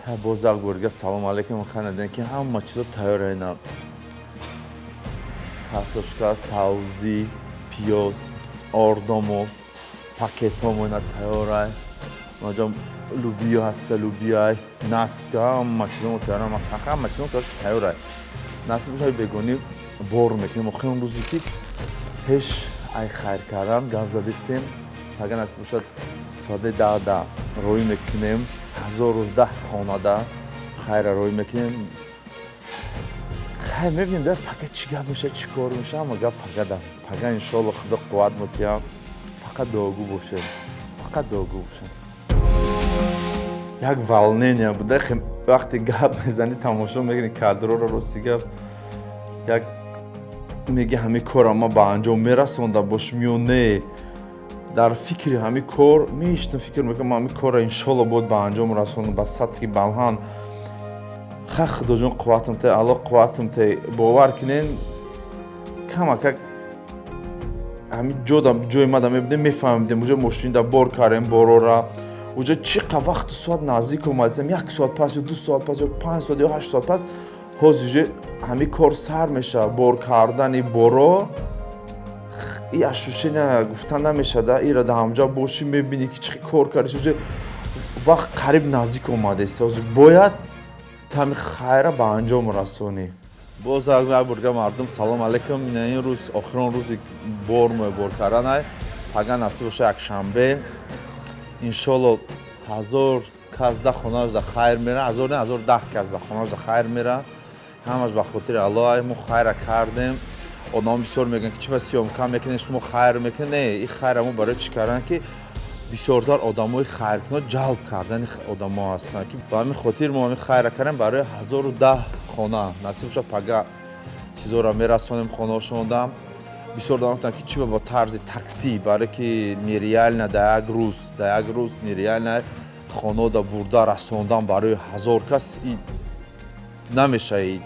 Боз як борга салом алейкум. Ханаден ки ҳама чизо тайёр айна: картошка, савзӣ, пиёз, ордомо, пакетҳомо ина тайёрай. Маҷа лубиё ҳаста, лубиёай, наска, ҳама чизомо тайёр, ҳама чизомо тайёрай. Насиб бошад, бегонӣ бор мекунем. Охирон рӯзе ки пеш ай хайр кардан гап задистем, ага насиб бошад, соати 10 да роҳӣ мекунем, 1010 хонада хайра роҳӣ мекунем. Хай, мебинем да, пага чӣ гап меша, чӣ кор меша. Ҳама гап пагада, пага, иншоалло. Худо қувват мутиям, фақат дуогӯ бошем, фақат дуогӯ бошем. Як волнение буда. Вақте гап мезанӣ, тамошо мекунӣ кадрора, рости гап, як меги: ҳамин корро ман ба анҷом мерасонда бошам ё не? Дар фикри ҳамин кор меиштам, фикр мекунам: ман ҳамин корро, иншолло, бояд ба анҷом расонам ба сатҳи баланд. Хай, Худоҷон, қувватам те, Алло қувватам те. Бовар кунен, камакак ҳамин ҷода, ҷои мада мебудем, мефаҳмидем. Уҷо мошинда бор кардем борора, уҷо чӣ қа вақту соат наздик омадем, як соат пас ё 2 соат пас ё 5 соат ё 8 соат пас ҳозир уже ҳамин кор сар мешавад, бор кардани боро. И ощущения гуфта намешада. Ира дар ҳамҷа бошӣ, мебинӣ, ки чӣ кор кардӣ, уже вақт қариб наздик омадест, ҳозир бояд ҳами хайра ба анҷом расонӣ. Боз як борга, мардум, салом алейкум. Ин рӯз охирон рӯзи бор бор карданай. Пага, насиб боша, якшанбе, иншолло, 1000 кас да хонааш да хайр мера, ҳазор не, 1010 кас да хонааш да хайр мера. Ҳамаш ба хотири Аллоҳ мо хайра кардем. Одамон бисёр мегӯянд, ки чӣ ба съёмка мекунед, шумо хайр мекунед. Не, ин хайра мо барои чӣ кардан, ки бисёртар одамои хайркуно ҷалб кардани одамо ҳастанд, ки ба ҳамин хотир мо ҳамин хайра кардем барои 1010 хона. Насиб шуд, пага чизоро мерасонем хонаҳошонда. Бисёр одам гуфтанд, ки чӣ ба тарзи таксӣ, барое ки нереально дар як рӯз нереально хонаода бурда расондан барои 1000 кас намешавад,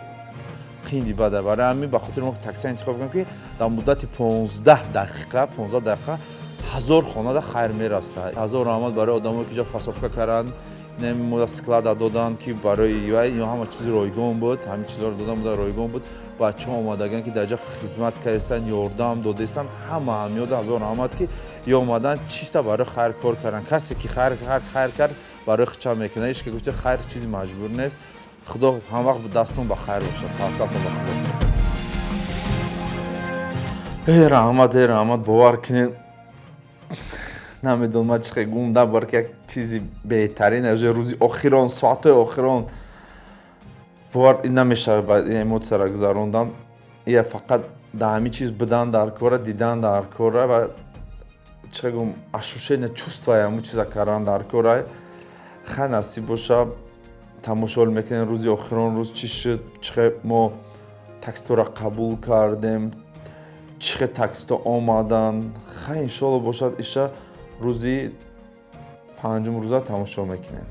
қинди бада. Барои ҳамин ба хотири мо такси интихоб кардем, ки дар муддати 15 дақиқа, 15 дақиқа 1000 хонада хайр мерасад. Ҳазор раҳмат барои одамое ки ҷо фасовка карданд, мо склада доданд, ки барои ё ҳама чизи ройгон буд, ҳамин чизҳоро додан буда, ройгон буд. Бачаҳо омадаган, ки дар ҷо хизмат кардастанд, ёрдам додастанд. Ҳама ҳамёда ҳазор раҳмат, ки ё омадан чиста барои хайр кор карданд. Касе ки хайр кард, барои хича мекунад. Ҳеч ки гуфте, хайр чизи маҷбур нест. Худо ҳамвақт дастон ба хайр бошад. Таваккалтон ба Худо. Э раҳмат, э раҳмат. Бовар кунед, намедонам ман чӣ хел гум набар, ки як чизи беҳтарин уже рӯзи охирон, соатҳои охирон, бовар намешавад ба ин эмоцияро гузарондан. Я фақат дар ҳамин чиз будан дар кора, дидан дар кора ва чӣ хел гум, ощущение, чувствои ҳамун чиза кардан дар кора. Хай, насиб боша, тамошо мекунем рӯзи охирон рӯз чӣ шуд, чӣ хел мо такситоро қабул кардем, чӣ хел таксито омаданд. Хай, иншолло, бошад, иша рӯзи панҷум рӯза тамошо мекунем.